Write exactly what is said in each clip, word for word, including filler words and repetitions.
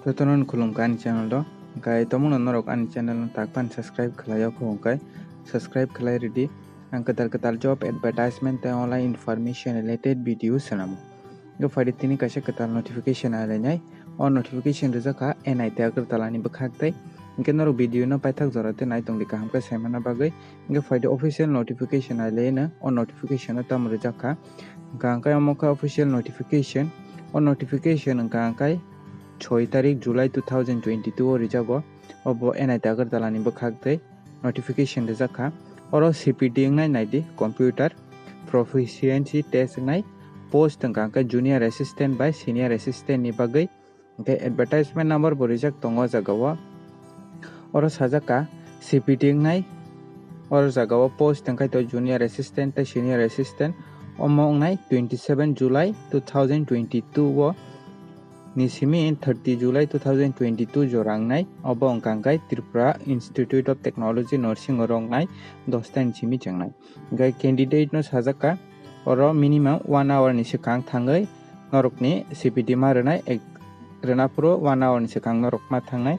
Jotono khulumkha ani channel o. Hwnkhe tomungno norok ani channel no tak phano subscribe khlai o kho hwnkhe subscribe khlai rwdi. Ang kwtal kwtal job advertisement tei online information related video swnamo. Hwnkhe phaidi tini kaisa kwtal notification nai lainai. O notification rijak kha N I T Agartala ni bwkhak tei. Hwnkhe norok video no paithak jora tei nai tongdi kaham khe saimana bagwi. Hwnkhe phaidi official notification nai laino. O notification o tamo rijak kha. Hwnkhe ang khe omo khe official notification. O notification hwnkhe ang khe soi tarik July two thousand twenty-two o rijago. Obo N I T Agartala ni bwkhak tei notification rijak kha. Oro C P T wngnai naidi, computer proficiency test wngnai. Post hwnkha hwnkhe junior assistant bai senior assistant ni bagwi. Hwnkhe advertisement number bo rijak tongo o jaga o. Oro sajak kha C P T wngnai. Oro jaga o post hwnkhe to junior assistant tei senior assistant. Omo wngnai twenty seven July two thousand twenty two o ni simi thirty July two thousand twenty two jora wngnai. Obo wngkha hwnkhe Tripura Institute of Technology Nursing oro wngnai dos ta ni simi chengnai. Hwnkhe candidate no sajak kha oro minimum one hour ni swkang thangwi norokni C P T ma rwnai ek-, rwna phuru one hour ni swkang norok ma thangnai.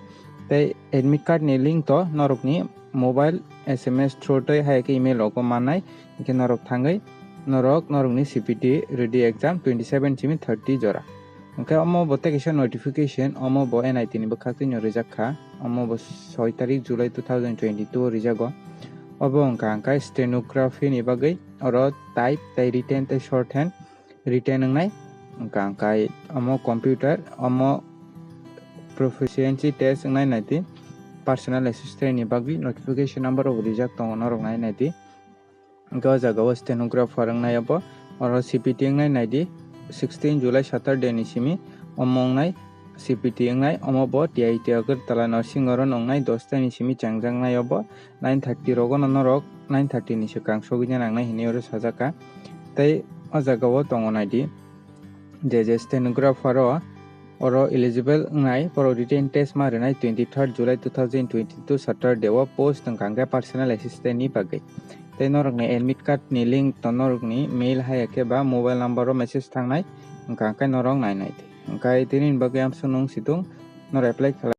Tei admit card ni link to norokni mobile, S M S through tei hai khe email rogo mannai. Hwnkhe norok thangwi norok norokni C P T rwdi exam twenty seven simi thirty jora. Hwnkhe omo bo tei kaisa notification, omo bo N I T ni bwkhak twi no rijak kha. Omo bo soi tarik July two thousand twenty two o rijago. Obo wngkha hwnkhe stenography ni bagwi oro type tei written tei shorthand written wngnai. Hwnkha hwnkhe omo computer, omo proficiency test wngnai naidi personal assistant ni bagwi notification number bo rijak tongo norok nai naidi. Hwnkhe o jaga o stenographer wngnai abo, oro C P T wngnai naidi, sixteen July Saturday ni simi omo wngnai C P T wngnai, omo bo T I T Agartala Nursing oro wngnai dos ta ni simi chengjaknai obo, nine thirty rogo no norok nine thirty ni swkang sogwina nangnai hinwi oro sajak kha. Tei o jaga o tongo naidi, je je stenographer o oro eligible wngnai, borok written test ma rwnai twenty third July two thousand twenty two Saturday o post wngkha hwnkhe personal assistant ni bagwi. Tei norokni admit card ni link to norokni mail hai khe ba mobile number o message thangnai, wngkha hwnkhe norok nai nai di. Hwnkhe tini ni bagwi amsuk nung situng norok apply khlai.